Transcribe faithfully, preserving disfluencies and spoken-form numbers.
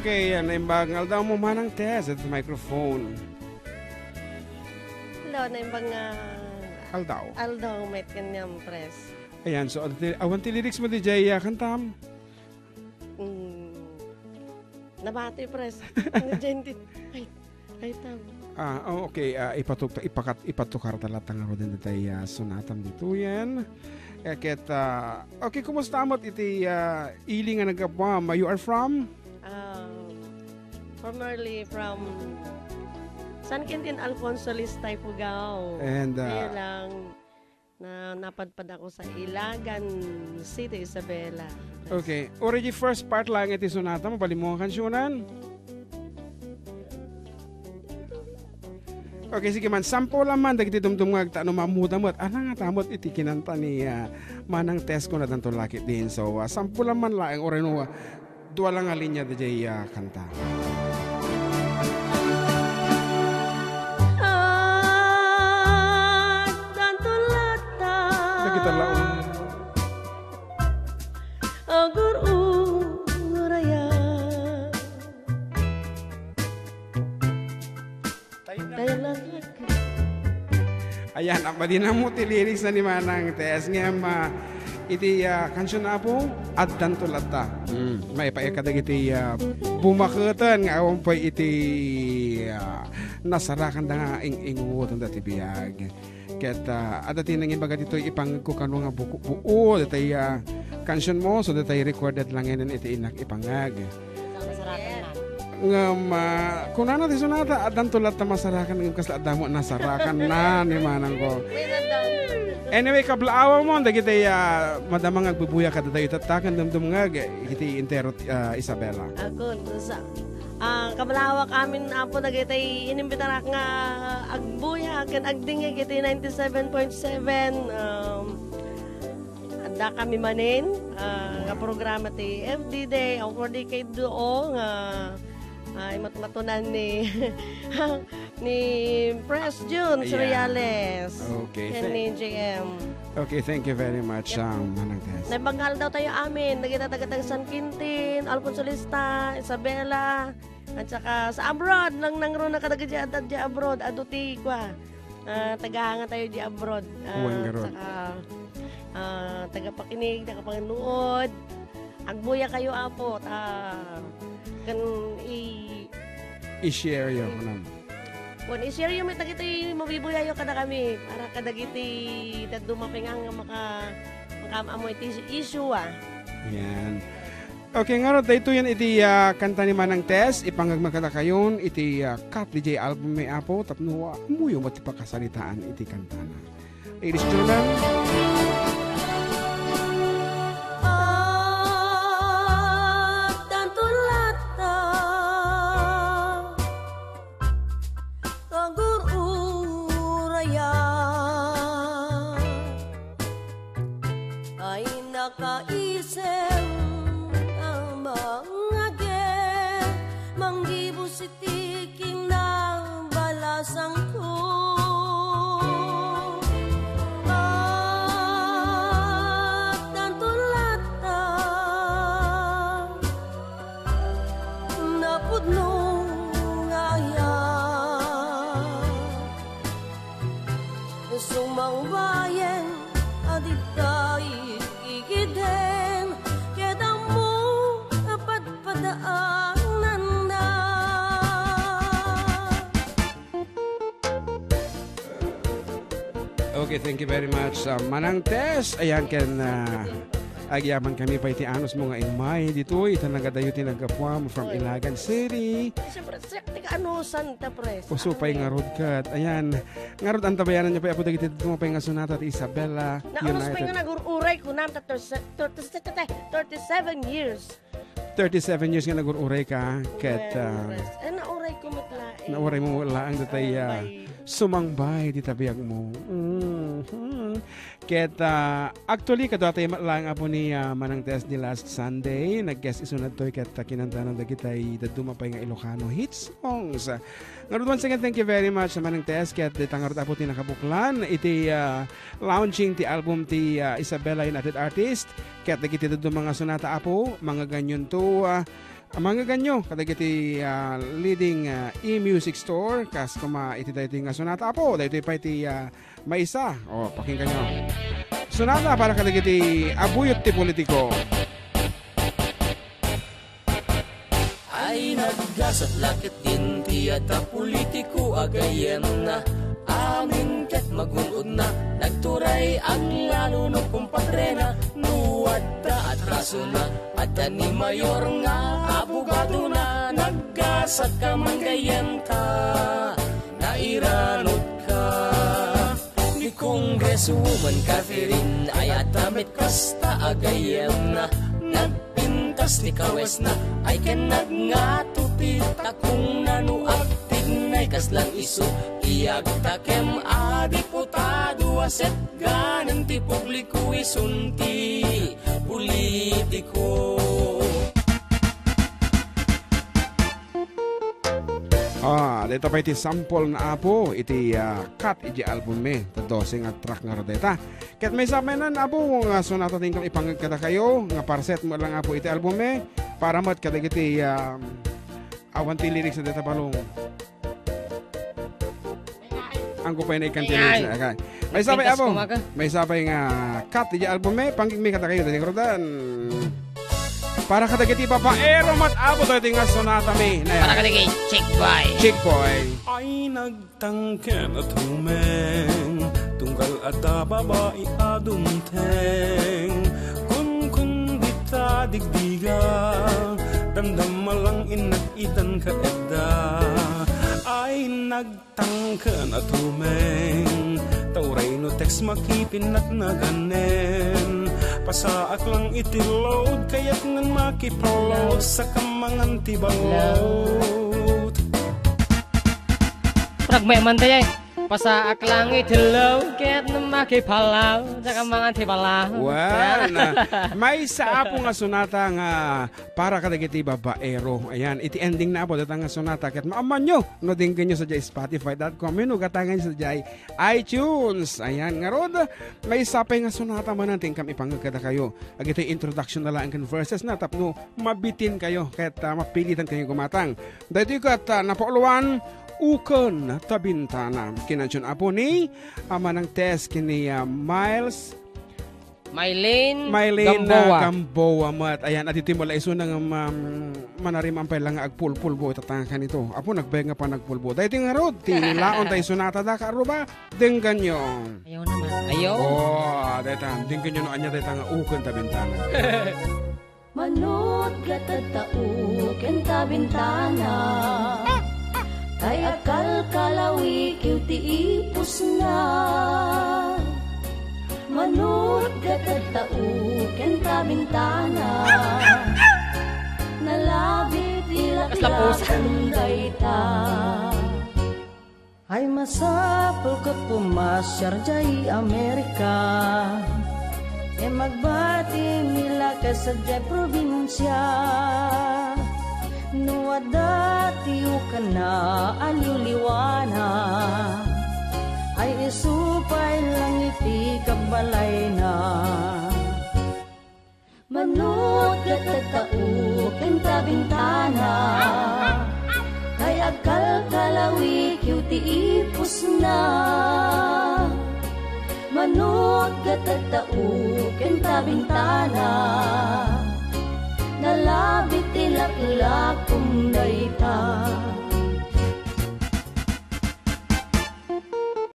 Okay, ah, naimbag nga aldawmo, Manang Tess, at microphone. Hello, naimbag nga Aldaw. Aldaw, met kaniam, Pres. Ayan, so, adi, awan ti lyrics mo, D J, ah, kantam? Mm, nabati, Pres. Ni Jen, di-, ay, ay, tam. Ah, oh, okay. Ah, ipatuk-, ipakat-, ipatukarta latta ngaruden daytay, ah, sonatam ditoyen. Eh, ket, ah, okay, kumusta met iti, ah, ili nga naggapuam? You are from? Um, formerly from San Quintin Alfonso, Lista, Ifugao. And, ah, kaya lang, na napadpad ako sa Ilagan City, Isabela. Okay. Already first part lang iti sonata mo, bali mo nga kansionan. Okay, sige man. Sampulan man dagiti dumdumngeg ta no maammoda met, ala nga ta met iti kinanta ni, ah, Manang Tess, kuna danto lakit din. So, ah, sampulan man laeng, uray no, ah, dua lang a linya daydiay, ah, kanta. Addanto latta. Dagita laeng. Agur-uraya. Tayo lang. Ayan, madi na mo ti lyrics na ni Manang Tess. Ngem, ah, iti, ah, kansion, Apo, addanto latta. Mm, maipaay kadagiti, ah, bumaketen nga awan pay iti, ah, nasarakanda nga ing-inguton dati biag. Ket, ah, adda ti nangibaga ditoy ipangegko kano nga buko-, buo, ditoy, ah, kansion mo, so ditoy recorded lang ngayon iti inak ipangeg. Masarakan na. Ngem, ah, kunana ti sonata, addanto latta masarakan, ngem kasla adda mo nasarakan na ni manangko. May nadam. Anyway, kablaawan mo, dagiti, ah, madama nga agbubuya kadatayo tatta, ken dumdumngeg iti entero, ah, Isabela. Ako, sa, ah, kablaawan amin, Apo, dagiti inimbitarak nga agbuya ken agdingig iti ninety-seven point seven, um, Adda kami manen, ah, nga programa ti F D Day, o for decade duo nga, ah, imatmatunan ni, ni Pres Jun Ayan. Soriales. Okay, ken thank ni J M. Okay, thank you very much, Yep. um, Manang Tess. Naimbag nga aldaw tayo amin, dagita taga, taga San Quintin, Alfonso Lista, Isabela, at saka sa abroad, nang nangruna kadagiti adda di abroad, adu ti kua. Ah, tagahanga tayo di abroad. Ah, Wen ngarud. Saka, ah, tagapakinig, tagapanganuod. Agbuya kayo, Apo, ta, kan i- I-share yo, i- manang. Wen, i-share yo met dagiti mabibuya yo kadakami para kadagiti dadduma pay nga, nga maka-, makaam-ammo iti issue, ah. Yan. Okay, ngarud, daytoyen iti, ah, kanta ni Manang Tess, ipangagma kadakayon iti, ah, Kat D J album ni Apo, tapno, ah, ammoyo met ti pakasaritaan iti kantana. Ladies and gentlemen. Addanto latta. Agur-uraya ay nakaisem a mangagek, manggibus iti kinabalasangko. Addanto latta napudno nga ayat. Sumangbayen a dita igiden, ket ammo a padpadaananna. Okay, thank you very much, uh, Manang Tess. Ayan, ken, uh, agyamankami pay ti anus mo nga immay ditoy, ita nagadayo ti naggapuam from Ilagan City. Siyempre, siak ti ano, Santa Pres. Uso pay ngarud ket. Ayan, ngarud antabayanan niyo pay, Apo, dagiti dumapay nga sonata ti Isabela Naanus pay United. Nga nagur-uray kunam ta thirty, thirty, thirty-seven years. Thirty-seven years nga nagur-uray ka, ket, Well, ah, rest. Eh, nauray ko met laeng. Nauray mo laeng datay, Ah, ah, bay. Sumangbay dita biag mo. Mhm. Ket, ah, actually, kaduatay met laeng, Apo, ni, ah, Manang Tess ni last Sunday. Nag-guest isunadtoy ket, ah, kinantanan dagitay dadduma pay nga Ilocano hit songs. Ngarud, once again, thank you very much, Manang Tess. Ket dita ngarud, Apo, ti nakabuklan iti, ah, launching ti album ti, ah, Isabela United Artist. Ket dagiti dadduma nga sonata, Apo, mangaganyonto, ah, Mangngeganyo kadagiti, ah, leading, ah, e-music store, kas koma iti daytoy nga sonata. Apo, daytoy pay ti, ah, maysa. O, pakingganyo. Sonata para kadagiti abuyot ti politiko. Ay, naggasat la ketdin ti adda politiko a gayyemna. Amin ket magun-odna, nagturay aglalo no kumpadrena, no adda atrasona. Adda ni Mayor nga abogadona, naggasat ka man gayyem ta nairanod ka. Ni Congresswoman Catherine ay adda met kasta a gayyemna. Nagpintas ni kawesna ay ken nagngato ti takongna no agtignay kaslan isu. Iyagtakem a diputado a setganen ti publiko isun ti politiko. Ah, dayta pay ti sample na, Apo, iti, ah, cut iti album mi. Ta dose nga track nga dayta. Ket maysa pay nan, Apo, nga sonata ti inkam ipangngeg kadakayo, nga parset met lang, Apo, iti album mi. Para met kadagiti, ah, awan ti lyrics na dayta balong. Anggo pay na ikan ti lyrics na. Okay. Maysa pay, Apo. Maysa pay nga cut iti album mi, panggigmi kadakayo, dayta nga rodan. Para kadagiti babaero met, Apo, daytoy nga sonata mi. Para kadagiti chick boy. Chick boy. Ay, nagtangken a tumeng, tunggal adda babai a dumteng. Kunkun dita digdiga, damdama lang innak itan ka edda. Ay, nag tangken a tumeng, ta uray no text makipinnak naganen. Pasaak lang iti load, kayatnan makipaload, saka mangan ti balot. Pragme man tayo eh. Pasaak lang iti load, kayatnan makipaload, saka mangan ti balot. Well, na, maysa, Apo, nga sonata nga para kadagiti babaero. Ayan, iti ending na, Apo, dayta nga sonata. Ket maammoanyo no denggenyo sadiay Spotify dot com wenno gatangenyo sadiay iTunes. Ayan, ngarud, maysa pay nga sonata manen ti inkam ipangngeg kadakayo. Dagiti introduction na laeng ken verses na tapno mabitinkayo ket, ah, mapilitankayo gumatang. Daytoy ket, ah, napauluan, Uken ta Bintana. Kinansion, Apo, ni, ah, Manang Tess ken ni, ah, Miles Mylene Mylene Gamboa. Gamboa met. Ayan, adtoy met la isuna nga, um, manariman pay la nga agpulpulbo ita ta kanito. Apo, nagbayag nga panagpulbo. Daytoy ngarud ti laon ta isunata da, karuba, dengganyo. Ayaw naman. Ayaw. Oh, dayta, dengganyo no ania dayta nga Uken ta Bintana. Manut ket adda uken ta bintana, tay agkalkalawikiw ti ipusna. Manut ket adda uken ta bintana, nalabit ti laklakon dayta. Ay, masapul ket pumasiar jay Amerika. Ngem agbati mi la ket sadiay probinsia. No adda ti ukenna a liwliwana, ay isu pay lang iti kabbalayna. Manut ket adda uken ta bintana, tay agkalkalawikiw ti ipusna. Manut ket adda uken ta bintana, nalabit ti laklakon